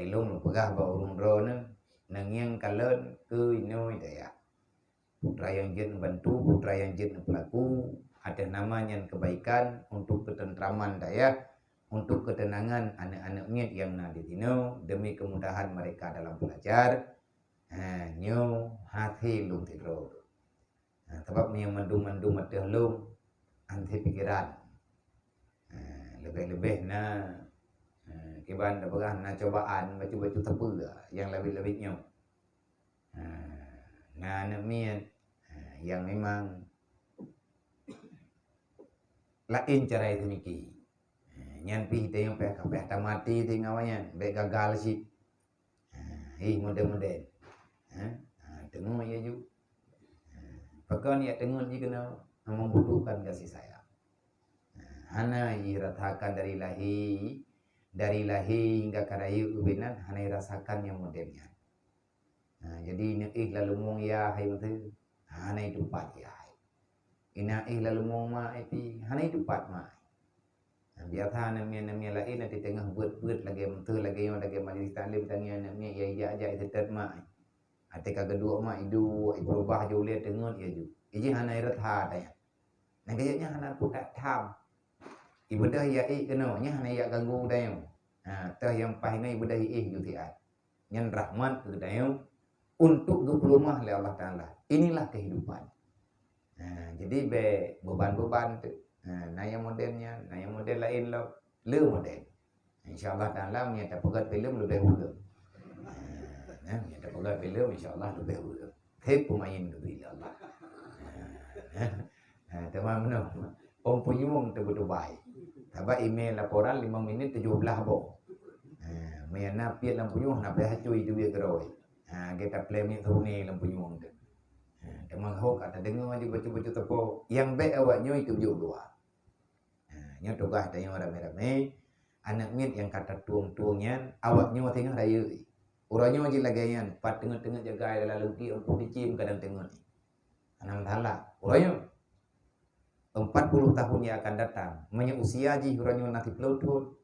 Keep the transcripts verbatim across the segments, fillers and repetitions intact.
Ilôn lôn peugah bak ureuëng droeneuh, neungieng kalon keu inoe dayah. Putra nyang jeuet neubantu, putra nyang jeuet neupeulaku, ateueh nama nyan kebaikan untuk ketentraman dayah, untuk ketenangan aneuk-aneuk miet nyang na di sinoe, demi kemudahan mereka dalam belajar. Ha, nyoe hase lôn sidroe. Ha, sabab meunyoe mandum-mandum ateueh lôn, hase pikeran. Ha, leubeh-leubeh na, ha, kiban tapeugah na cobaan bacut-bacut sapeue nyang labit-labit nyoe. Ha, na aneuk miet, ha, nyang memang laén cara jiseumiké. Ha, nyan pih teunyong payah, payah tamati teuh ngon awaknyan, bék gagal cit. Ha, ih, model-model. Ha, ha, teungoh ya ju. Ha, pakon ya teungoh jih keunoe membutuhkan kasih sayang. Ha, hana jirasakan dari lahé, dari lahé hingga ka rayeuk ubé nan hana jirasakan nyang model nyan. Ha, jadi ineuk éh laleumoe ya hai meuteue, hana jitupat ya hai. Ineuk éh laleumoe ma ai pih, hana jitupat ma ai. Ha, biasa aneuk miet-aneuk miet laén na teungoh beuet-beuet lagée meuteue lagée nyoe lagée majelis taklim tangieng aneuk miet ya ijak-jak iseutôt ma ai. Até ka geuduek ma iduek, ipeurubah ju ulée teungeut ya ju. Ijih hana ireuta tanya. Nyang keujiek nyan hana peutak tham. Ibeudôh ya ék keunoe, nyan hana yak ganggu tanyoe. Ha, toh nyang paih ngon ibeudôh iéh ju siat. Nyan rahmat keu geutanyoe untuk geupeuleumah lé Allah Taala. Inilah kehidupan. Ha, jadi bék beban-beban tu. Ha, na nyang model nyan, na nyang model laén lom. Le model. Insya Allah Taala meunyo tapeugét filem leubeh ureueng. Ha, na, meunyo tapeugét filem insya Allah leubeh ureueng. Hep pemain tu bila Allah. Ha, ha, teuma meunoe. Ong punyueng teubeuteubai. Sabab email laporan limong minit tujoh blaih boh. Ha, meunyo na piet lam punyueng, na payah cui duek keudroe. Ha, kita plan ni tu ni lam punyueng tu. Ha, teuma ho ka tadeungoe di bacut-bacut teupeu, nyang bék awak nyoe itu jok luwa. Ha, nyoe tugaih tanyoe ramé-ramé, aneuk miet nyang ka tatueng-tueng nyan, awak nyoe singoh rayeuk. Uroe nyoe jih lagée nyan, pat teungeut-teungeut jagai lam leuti, ampôn dicim kadang teungeut. Hana masalah. Uroe nyoe, empat puluh tahun yang akan datang, meunyo usia jih uroe nyoe na siplôh thon,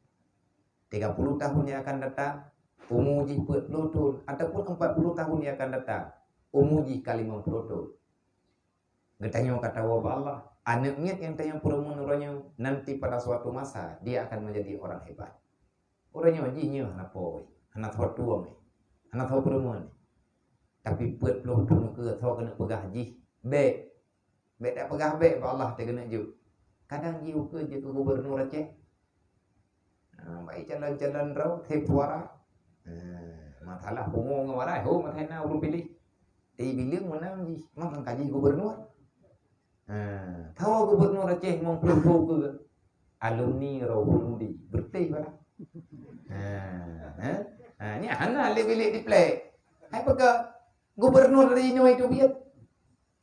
tiga puluh tahun yang akan datang, umu jih peuet ploh thon, ataupun empat puluh tahun yang akan datang, umu jih ka limong ploh thon. Geutanyoe ka tawoe bak Allah, aneuk miet nyang tanyoe peurumoh uroe nyoe, nanti pada suatu masa dia akan menjadi orang hebat. Uroe nyoe jih nyoe hana po, hana tho tueng, hana tho peurumoh. Tapi peuet ploh thon keu tho keuneuk peugah jih, bék. Bék tapeugah bék bak Allah teuh keuneuk jok. Kadang jih ukeue jeuet keu gubernur Aceh. Ha, bak calon-calon droe, hep suara. Ha, masalah pungo ngon warai, ho meuthai na ureueng piléh. Di bileueng meunang jih, mantong ka jih gubernur. Ha, tho gubernur Aceh limong ploh thon keu alumni Rohul Mudi, beureutéh bala. Ha, ha, ha, nyan hana lé bilék diplek. Hai peugah gubernur di nyoe itu biet.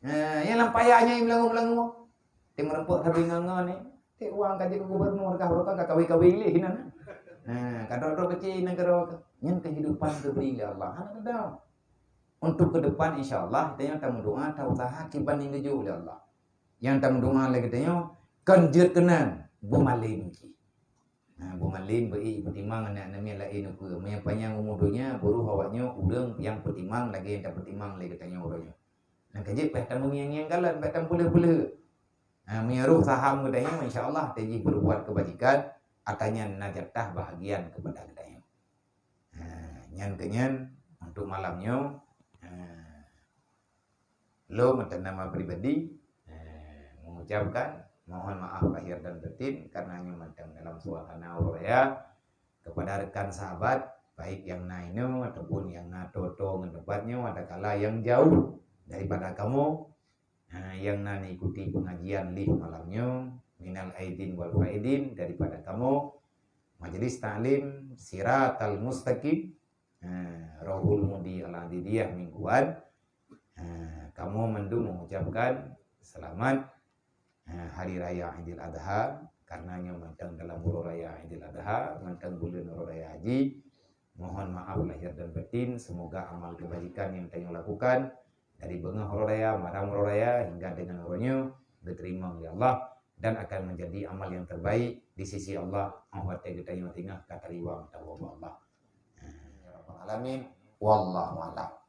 Ha, nyang lam paya nyan meulangô-meulangô. Ti meureumpok sabe ngon-ngon ni. Ti uang ka jeuet keu gubernur kah, barokah ka kawé-kawé lé hinan. Ha, ka drop-drop keucil nanggroe ka. Nyan kehidupan geubri lé Allah. Hana teudoe. Untuk ke depan, insya Allah, geutanyoe tameudoa, tausaha kiban nyang geujok lé Allah. Nyang tameudoa lé geutanyoe, kon jeuet keunan, beumalém jih. Nah, beumalém beu-i peutimang aneuk-aneuk miet laén ukeue. Meunyo panyang umu donya, beurôh awak nyoe ureueng nyang peutimang lagée nyang tapeutimang lé geutanyoe uroe nyoe. Nah, ka jeuet payah tameungieng-ngieng kalon, payah tapeuleueh-peuleueh. Nah, meunyo roh saham geutanyoe, insya Allah, tajih berbuat kebajikan, ata nyan na jatah bahagian kepada geutanyoe. Nah, nyan keu nyan, untuk malam nyoe, nah, lôn atas nama pribadi, eh, mengucapkan mohon maaf lahir dan batin karena nyoe mantong dalam suasana uroe raya. Kepada rekan sahabat, baik nyang na inoe ataupun nyang na toe-toe ngon teumpat nyoe, adakala nyang jauh daripada kamoe, ha, nyang na mengikuti pengajian live malam nyoe, minal aidin wal faidin daripada kamoe, Majelis Taklim Siratal Mustaqim, ha, Rohul Mudi Al-Adidiyah Mingguan, ha, kamoe mandum mengucapkan selamat, ha, Hari Raya Idul Adha, karena nyoe mantong dalam uroe raya Idul Adha, mantong buleuen uroe raya haji. Mohon maaf lahir dan batin, semoga amal kebajikan nyang tanyoe lakukan dari beungoh uroe raya, malam uroe raya, hingga dengan uroe nyoe, geuteurimong lé Allah dan akan menjadi amal yang terbaik di sisi Allah, óh watée geutanyoe singoh ka tariwang tawoe bak Allah. Ha. Amin. Wallahu a'lam.